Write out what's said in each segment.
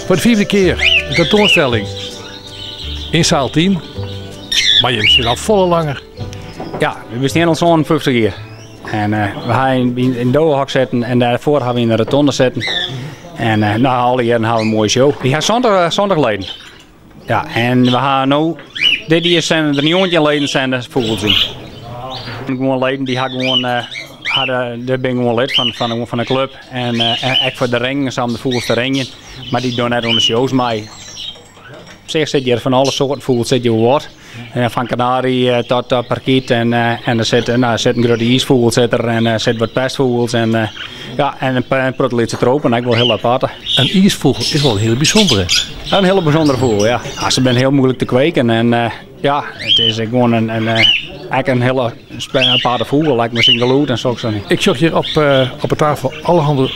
Foar de fiifde kear in tentoanstelling yn saal 10. Mar jim bestean al folle langer. Ja, we bestean al 57 jier. En we ha yn in dowehok sitten en dêrfoar ha we yn de rotonde sitten. En no, alle jierren ha we in moaie show. We ha 70 leden. Ja, en we ha no, dit jier zijn der 19 leden zijn der fûgels yn. Gewoan leden dy ha gewoan, ha de, dy binne gewoan lid fan de klup. En ek foar de ringen, sa om de fûgels te ringjen. Mar dy dogge net oan de shows mei. Op sich sit hjir fan alle soarten fûgels sit hjir wol wat. Fan kanarie tot parkiet en en der sit, no, der sit in grutte iisfûgel sit der en der sit wat pestfûgels en ja, en in protte lytse tropen, ek wol hiel aparte. In iisfûgel is wol in hiele bysûndere. In hiele bysûndere fûgel, ja. Ja, se binne hiel muoilik te kweken en ja, it is ek gewoan in, ek in hiele aparte fûgel, ek mei syn gelûd en soks. Ik sjoch hjir op op 'e tafel allerhande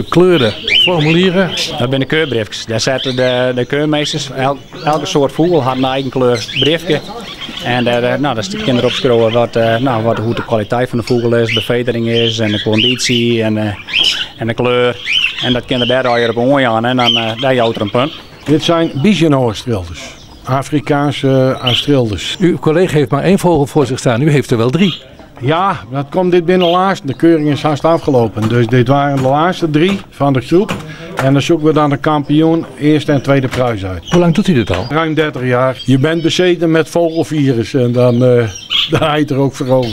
kleurde formulieren. Dat binne de keurbriefkes. Dêr sette de keurmeesters, elke soart fûgel hat in eigen kleur briefke. En dêr, no, dêr kin der op skriuwe wat, no, wat, hoe't de kwaliteit fan de fûgel is, de befedering is en de kondysje en de kleur. En dat kin er dêr allegear op oanjaan en dan dêr jout er in punt. Dit zijn bisonastrilders, Afrikaanse astrilders. Uw collega heeft maar één vogel voor zich staan, u heeft er wel drie. Ja, dat komt, dit binne de laatste. De keuring is haast afgelopen. Dus dit waren de laatste drie van de groep. En dan zoeken we dan de kampioen eerste en tweede prijs uit. Hoe lang doet u dit al? Ruim 30 jaar. Je bent bezeten met vogelvirus en dan, dan hij het er ook voor over.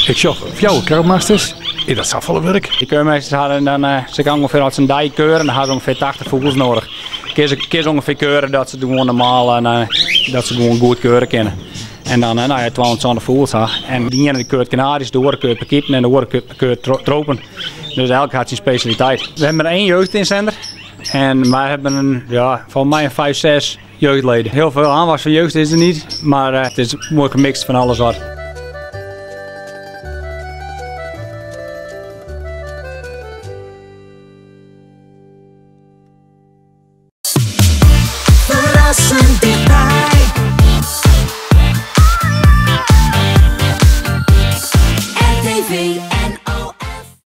Ik sjoch fjouwer karmasters. Is dat safolle wurk? De keurmeesters hadden dan, ze kan ongeveer als een dei keuren, dan hadden ze ongeveer 80 vogels nodig. Kin se ongeveer keuren dat se gewoan normaal en dat se gewoan goed keuren kinne. En dan, nou ja, 270 fûgels ha. En de iene keurt kanaries, de oare keurt parkieten en de oare keurt tropen. Dus elk hat syn spesjaliteit. We hebben maar één jeugdinzender. En wij hebben een, ja, volgens mij een 5, 6 jeugdleden. Heel veel aanwas van jeugd is er niet, maar het is mooi gemixt van alles wat.